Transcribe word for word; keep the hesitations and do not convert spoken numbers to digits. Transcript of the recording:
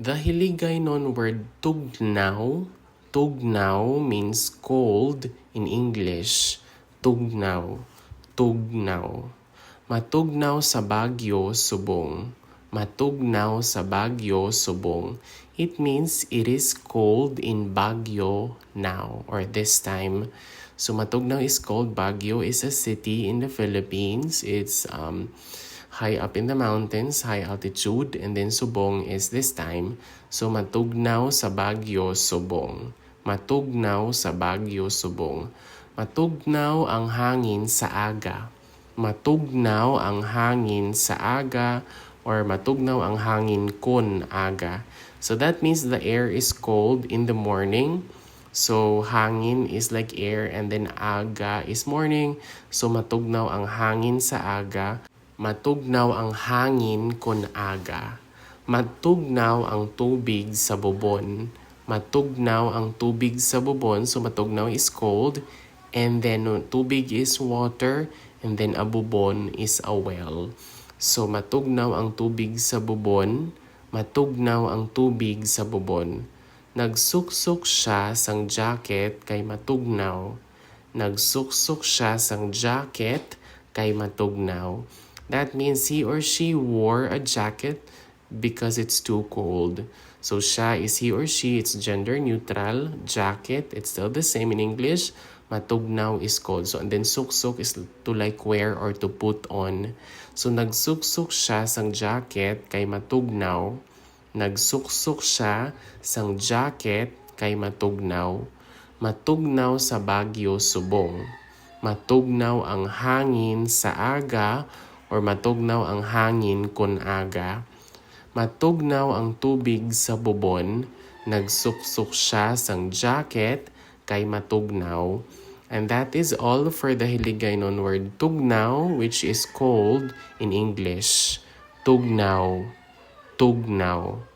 The Hiligaynon word tugnaw. Tugnaw means cold in English. Tugnaw. Tugnaw. Matugnaw sa Baguio, subong. Matugnaw sa Baguio, subong. It means it is cold in Baguio now or this time. So Matugnaw is cold. Baguio is a city in the Philippines. It's um, high up in the mountains, high altitude, and then Subong is this time. So Matugnaw sa Baguio, Subong. Matugnaw sa Baguio, Subong. Matugnaw ang hangin sa aga. Matugnaw ang hangin sa aga or matugnaw ang hangin kon aga. So that means the air is cold in the morning. So hangin is like air and then aga is morning. So matugnaw ang hangin sa aga. Matugnaw ang hangin kon aga. Matugnaw ang tubig sa bubon. Matugnaw ang tubig sa bubon. So matugnaw is cold. And then tubig is water. And then a bubon is a well. So matugnaw ang tubig sa bubon. Matugnaw ang tubig sa bubon. Nagsuksok siya sang jacket kay matugnaw. Nagsuksok siya sang jacket kay matugnaw. That means he or she wore a jacket because it's too cold. So siya is he or she, it's gender neutral. Jacket, it's still the same in English. Matugnaw is cold. So and then suksok is to like wear or to put on. So nagsuksok siya sang jacket kay matugnaw. Nagsuksok siya sang jacket kay matugnaw. Matugnaw sa Baguio, subong. Matugnaw ang hangin sa aga or matugnaw ang hangin kon aga. Matugnaw ang tubig sa bubon. Nagsuksok siya sang jacket kay matugnaw. And that is all for the Hiligaynon word tugnaw, which is cold in English. Tugnaw. Tugnaw.